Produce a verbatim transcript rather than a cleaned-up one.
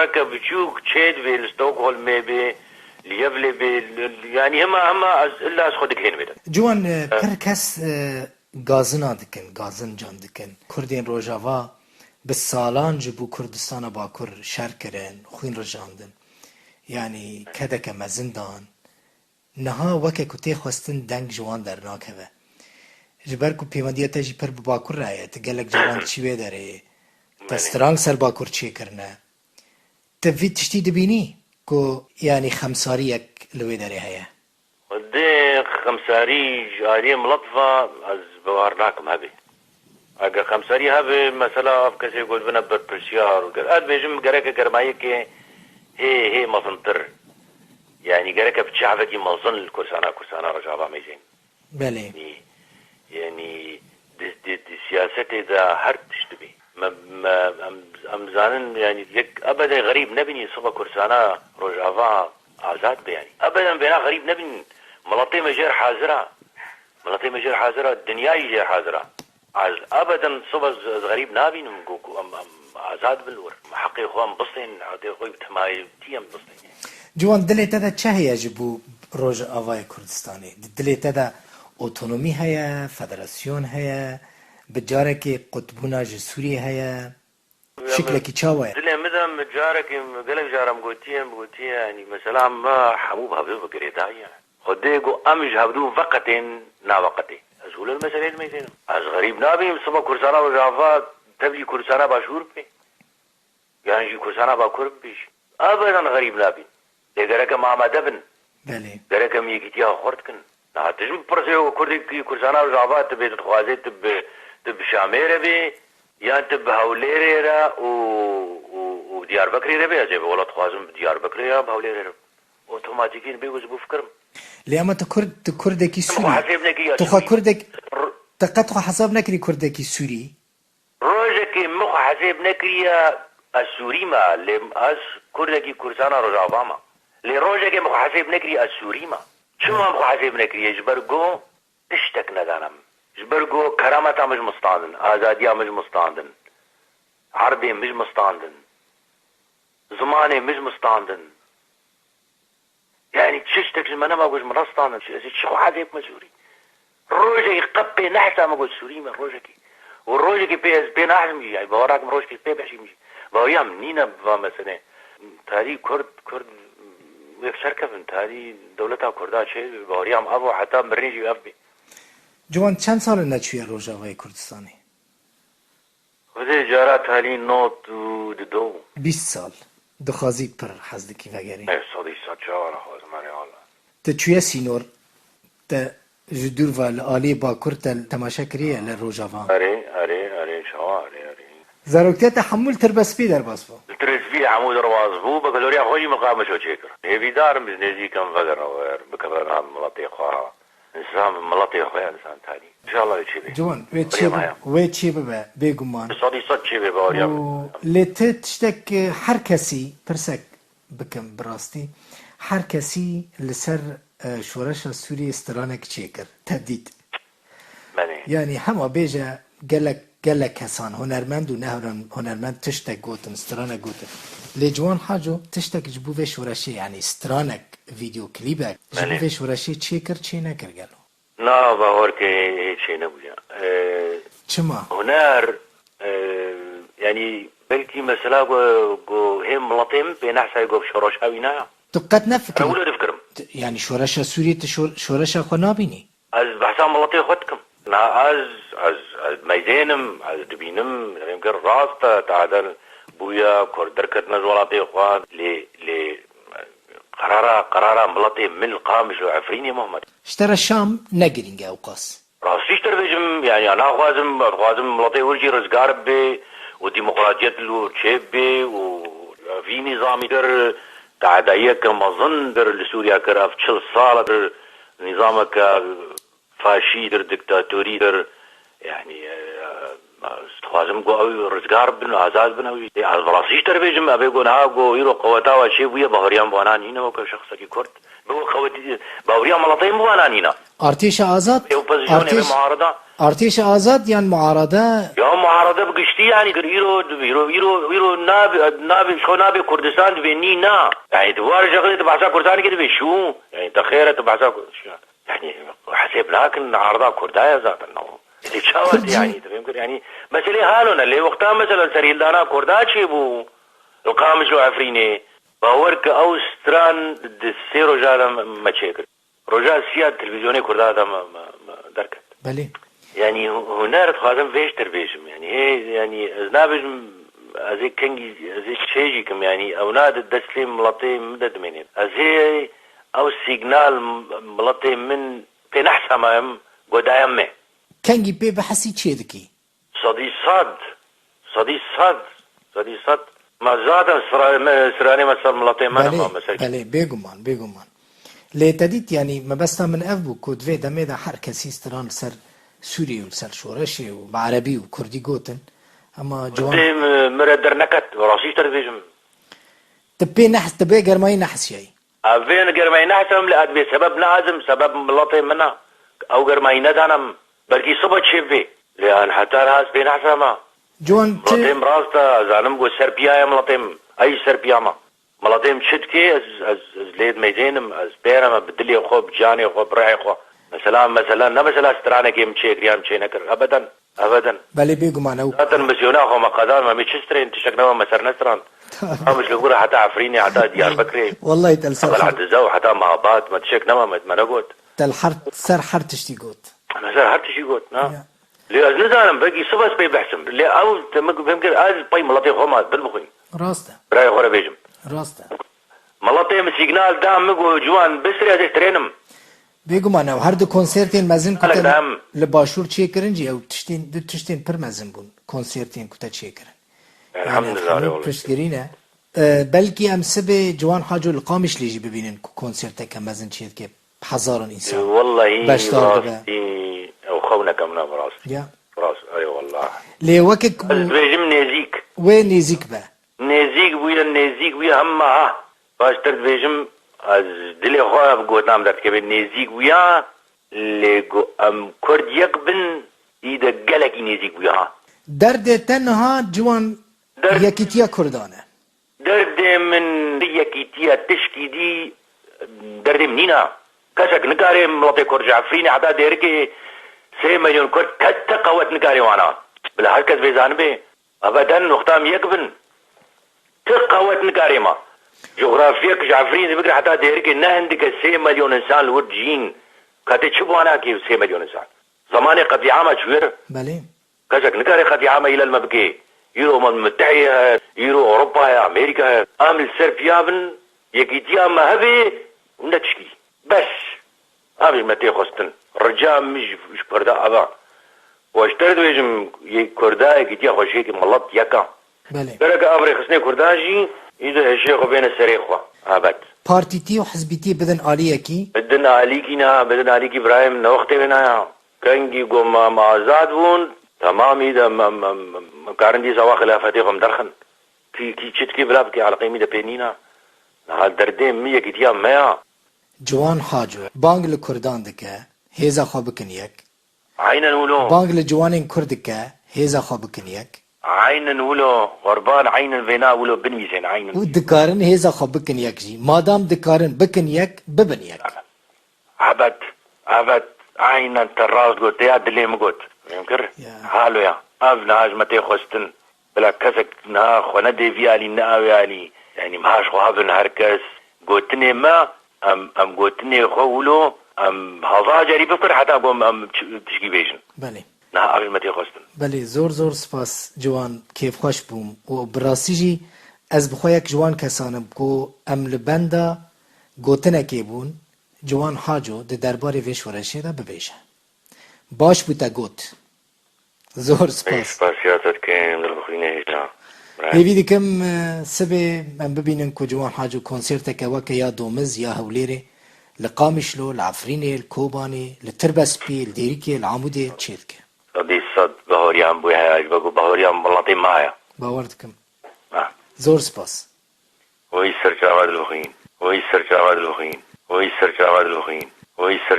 Weke biçûk çê dibê, li Stockholmê bê, li Yevlê bê, li, li, yanî hema, hema ez, illa ez xwe digihên wê de. Ciwan, e, pir kes, e, gazina dikin, gazincan dikin. Kurdên Rojava bi salan ji bo Kurdistana Bakur şer kirin, xwîn rijandin. Yanî kedeke mezin dan. Niha weke ku tê xwestin deng ji wan dernakeve. Ji ber ku pêwendiya te jî pir bi Bakur re ye, tu gelek caran diçî wê derê, te Belê. stran li ser Bakur çêkirine. Tu vî tiştî dibînî ku, yanî, xemsariyek li wê derê heye? Xwedê xemsarî ji aliyê milet ve ez bawer nakim hebe. Eger xemsarî hebe, mesela ev kesê ku dibine berpirsiyar û ger-, ez dibêjim gereke germayiyekê hê, hê mezintir. Yanî gereke bi çavekî mezin li Kurdistana, Kurdistana Rojava mêzên. Belê. Yanî, yanî di, di, di siyasetê de her tişt dibê. Me, me, em, em zanin, yanî yek ebedê xerîb nebînî siba Kurdistana Rojava azad be yanî. Ebeden bêna xerîb nebîn. Miletê me jêr hazir a. Miletê me jêr hazir a, dinyayî jêr hazir a. Ez ebeden siba ez, ez xerîb nabînim ku, ku em, em azad bin wir. Heqê xwe em bistên, heqê xwe bi temayîtî em bistên. Ciwan, dilê te de çi heye ji bo Rojavayê Kurdistanê? Di dilê te de otonomî heye, federasyon heye, bi carekê qutbûna ji Sûriyê heye? Şiklekî çawa ye? Dilê min de min carekî, gelek caran gotiye, gotiye, yanî mesela me hemû bi hevdû bi girêdayî ye. Xwedê ku em ji hevdû veqetên, naveqetê. Ez hûlê li meseleyê dimeyzênim. Ez xerîb nabînim siba Kurdistana Rojava tevlî Kurdistana Başûr bibe. Yan jî Kurdistana Bakur bibe jî. Ebeden xerîb nabîn. Lê gerek em amade bin. Belê. Gerek em yekîtiya xurt kin. Niha tu ji min bipirsê, wek Kurdekî Kurdistana Rojava, tu bê tu dixwazê tu bi, tu bi Şamê re bê, yan tu bi Hewlêrê re û, û, û Diyarbekirê re bê, ez ê bi wela dixwazim bi Diyarbekirê ya bi Hewlêrê re. Otomatîkî bê wis bû fikirim. Lê ama tu Kurd, tu Kurdekî Sûrî. Hesêb nekî ya Tu xwe Sûrî. Kurdek-, R- tu qet xwe hesab nekirî Kurdekî Sûrî? Rojekê min xwe hesêb nekiriye ez Sûrî me, lê ez Kurdekî Kurdistana Rojava me. Lê rojekê min xwe hesêb nekiriye ez Sûrî me. Çima min xwe hesêb nekiriye? Ji ber ku tiştek nedane min. Ji ber ku kerameta min ji min standin, azadiya min ji min standin, erdê min ji min standin, zimanê min ji min standin. Yanî çi tiştek ji me nema ku ji min re standin. Çi, ez ê çi xwe hesê bime Sûrî? Rojekê qet pê nehesa me got Sûrî me rojekê. Û rojekê pê ez pê nehsim jî. Yanî bawer nakim rojekê pê bihşîm jî. Baweriya min nîne bi va meselê. Tarî Kurd, Kurd wê ser kevin. Tarî dewleta Kurda çê baweriya min ev o, heta mirinê jî ev bê. Ciwan, çend sal e neçûye Rojavayê Kurdistanê? Xwedê cara talî not û dido. Bîst sal. Dixwazî pir hez dikî vegerî. Ev sedî sed çawa naxwazim, erê wala. Te çûye sînor, te ji dûr ve li aliyê Bakur te temaşe kiriye li Rojava? Erê, erê, erê, çawa, erê, erê. Zaroktiya te hemû li Tirbespî derbas bû? Li Tirbespî hemû derbas bû, bakaloriya xwe jî min qamişo çêkir. Hêvîdar im ji nêzîk em vegere wer, bikeve nav miletê xwe. Însan bi miletê xwe ye, însan tarî. Înşallah wê çê bê. Ciwan, wê çê Bêmayan. Wê çê bibe, bêguman. Sedî sed çê bê, baweriya min. Û lê ti tiştek, e, her kesî, pirsek bikim bi rastî, her kesî li ser, e, şoreşa Sûriyê stranek çêkir, te dît. Belê. Yanî hema bêje gelek, gelek kesan, hunermend û ne huner-, hunermend tiştek gotin, stranek gotin. Lê Ciwan Haco tiştek ji bo vê şoreşê, yanî stranek, vîdyoklîbek ji bo Belê. Vê şoreşê çêkir, çê nekir gelo? Na, bawer ke hê çê nebûye. Ee, Çima? Huner, ee, yanî belkî mesela ku, ku hê miletê min pê nehsayê ku şoreşa wî naya. Tu qet nefikirî? Ew wilo difikirim. T-, yanî şoreşa Sûriyê tu şor-, şoreşa xwe nabînî? Ez behsa miletê xwe dikim. Na ez, ez, ez meyzênim, ez dibînim, rêmker rast e, tader bûye, Kurd derketine ji welatê xwe, lê, lê, qerara, qerara miletê min li Qamiş û Efrînê, Muhammed. Ji te re Şam ne girîng e ewqas. Rastî ji te re bêjim, yani, ya naxwazim, ez dixwazim miletê wir jî rizgar bibe û demokratiyet li wir çêbibe û vî nîzamî kir, teadayiyeke mezin kir li Sûriye kir, ev çil sal e kir, nîzameke faşî kir, diktatorî kir, yani, e, ez dixwazim ku ew rizgar bin, azad bin ew jî. Ez bi rastî ji te re bêjim, ev ê ku niha ku îro qeweta we çêbûye, baweriya min bi wana nîne weke şexsekî Kurd. Bi we qewetî, baweriya miletê min bi wana nîne. Artêşa azad, Ê opozîsyonê, ê artêş-, muarida. Artêşa azad yan muarada? Ya muarada bi giştî, yanî, kir îro, îro, îro, îro nabe, nabe, şo nabe Kurdistan, dibê nî na. Yanî, tu war jexilê tu behsa Kurdistanê kir, dibê şû. Yanî, te xêr e, tu behsa Kur-, şû. Yanî, hesêb nakin, arda Kurda ye zaten. Lê çawa tê, yanî, tu fêm kir, yanî, meselê halo ne. Lê wexta, mesela, serhildana Kurda çêbû, li Qamiş û Efrînê, bawer ke ew stran di sê roja de me, me çêkir. Roja siya televîzyonê Kurda de me, me, me derket. Belê. Yanî hu-, huner dixwazim vê ji tir bêjim. Yanî hê, yanî ez nabêjim, ez ê kengî, ez ê çê jî kim, yanî ew na di destê miletê min de dimênên. Ez ê ew sîgnal m-, miletê min pê nehsamayim, godayem me. Kengî pê bihesî çê dikî? Sedî sed. Sedî sed. Sedî sed. Me zaten sira-, me, stranê me ser miletê me ne, Belê, ma me ser belê, bêguman, bêguman. Lê te dît, yanî mebesta min ev bû ku di vê demê de her kesî stran li ser Sûriyê û li ser şoreşê û bi erebî û kurdî gotin. Hema ciwan Dê mi, mi re derneket, rastî ji te dibêjim. Tu pê nehs-, tu bê germayî nehesiyayî. Ev vê germayî nehesam, lê ez dibê sebeb neazim, sebeb miletê min e. Ew germayî nedanim. Belkî sibe çê bê. Lê an heta niha ez pê nehesama. Ciwan, tu Miletê min rast e, ez zanim ku ser piya ye miletê min. Ey ser piya me. Miletê min çi dikê, ez, ez, ez lê dimeyzênim, ez pêre me bi dilê xwe, bi canê xwe, bi rihê xwe. Mesela, mesela, ne mesela stranekê min çêkiriya, min çê nekir. Ebeden. Ebeden. Belê, bêguman ew. Zaten misyona xwe me qedan, me mê çi strên, tiştek nema me ser nestrand. Tamam. Em ji li vir heta Efrînê, heta Diyarbekirê. Wallahî te li ser Heta xwe. Hetize û heta Mabat, me tiştek nema me, me negot. Te li her, ser her tiştî got. Me ser her tiştî got, na. Ya. Lê ez nizanim, belkî sibes pê behsim. Lê ew te min fêm kir, ez pey miletê xwe ma bil bixwîn. Rast e. Birayê xwe re bêjim. Rast e. Miletê min sîgnal da min got, ciwan, bistirê ez ê strênim. Bêguman ew her du konsertên mezin ku te li Başûr çêkirin jî ew tiştên, du tiştên pir mezin bûn konsertên ku te çêkirin. Yanî ev hemû piştgirî ne. E, belkî em sibê Ciwan Haco li Qamişlê jî bibînin ku konserteke mezin çêdike, bi hezaran însan beşdar dibe. Wellahî rastî ew xewneke min e bi rastî. Ya. Rast, ey wallah. Lê weke ku Ez dibêjim nêzîk. Wê nêzîk be. Nêzîk bûye, nêzîk bûye hema ha. Baştir dibêjim, ez dilê xwe bi gotan derdikeve nêzîk bûya, lê ku em Kurd yek bin, î de gelekî nêzîk bûya ha. Derdê te niha ciwan Derd- yekîtiya Kurdan e. Derdê min yekîtiya tişkî dî, derdê min nîna. Kesek nikare miletê Kurd ji Efrînê heta Dêrikê sê milyon Kurd kes ti qewet nikare wana. Bila her kes vê zanibe. Ebeden wexta em yek bin, ti qewet nikare ma. Cografiyek ji Efrînê bigire heta Dêrikê ne hindik e sê milyon însan li wir dijîn. Ka tê çi bi wana kê sê milyon însan? Zemanê qetîama çûye re. Belê. Kesek nikare qetîama îlel me bike. Îro Umem Mutehî heye, îro Ewropa heye, Amerîka heye. Em li ser piya bin, yekîtiya me hebe û ne tişkî. Bes. Ev ji me tê xwestin. Rica min ji, ji Kurda ava. Û ez ji te re dibêjim, yê Kurda yekîtiya xwe jêkê milet yek a. Belê. Gerek ev rêxistinê Kurdan jî, î de hişê xwe bêne serê xwe. Ebed. Partîtî û hizbîtî bidin aliyekî? Bidin alîkî na, bidin alîkî birayê min ne wextê wê naya. Kengî ku me, me azad bûn, temamî de me, me, me, me karin dîsa wa xilafetê xwe em derxin. Kî, kî çi dikê bila bikê, eleqeyê min de pê nîna. Niha derdê min yekîtiya me ya. Ciwan Haco, bang li Kurdan dike, hêza xwe bikin yek. Aynen wilo. Bang li ciwanên Kurd dike, hêza xwe bikin yek. Aynen wilo, qurban aynen vêna wilo binivîsên aynen. Û dikarin hêza xwe bikin yek jî. Madam dikarin bikin yek, bibin yek. Evet, evet, aynen te rast got, te ya dilê min got. Fêm kir? Ya. Halo ya. Ev niha ji me tê xwestin. Bila kesek niha xwe nedê vî alî, ne awê alî. Yanî, em ha ji xwe hebin her kes. Gotinê me, em, em gotinê xwe wilo, em hava carî bifir heta ku em, em çi-, tişkî bêjin. Belê. Niha ev ji me tê xwestin. Belê, zor zor spas ciwan, kêfxweş bûm. Û bi rastî jî ez bi xwe yek ji wan kesan im ku em li benda gotinekê bûn, Ciwan Haco di derbarê vê şoreşê de bibêje. Baş bû te got. Zor spas. Ey, spasiya te dikim, dilbixwînê hêja. Hêvî dikim, e, sibê em bibînin ku Ciwan Haco konserteke weke ya Domiz ya Hewlêrê, li Qamişlo, li Efrînê, li Kobanê, li Tirbespî, li Dêrikê, li Amûdê çêdike. Sedî sed bahoriya em bûye heye, ji ber ku bahoriya em welatê me heye. Bawer dikim. Ha. Zor spas. Wî ser çava dilbixwîn. Wî ser çava dilbixwîn. Wî ser çava dilbixwîn. Wî ser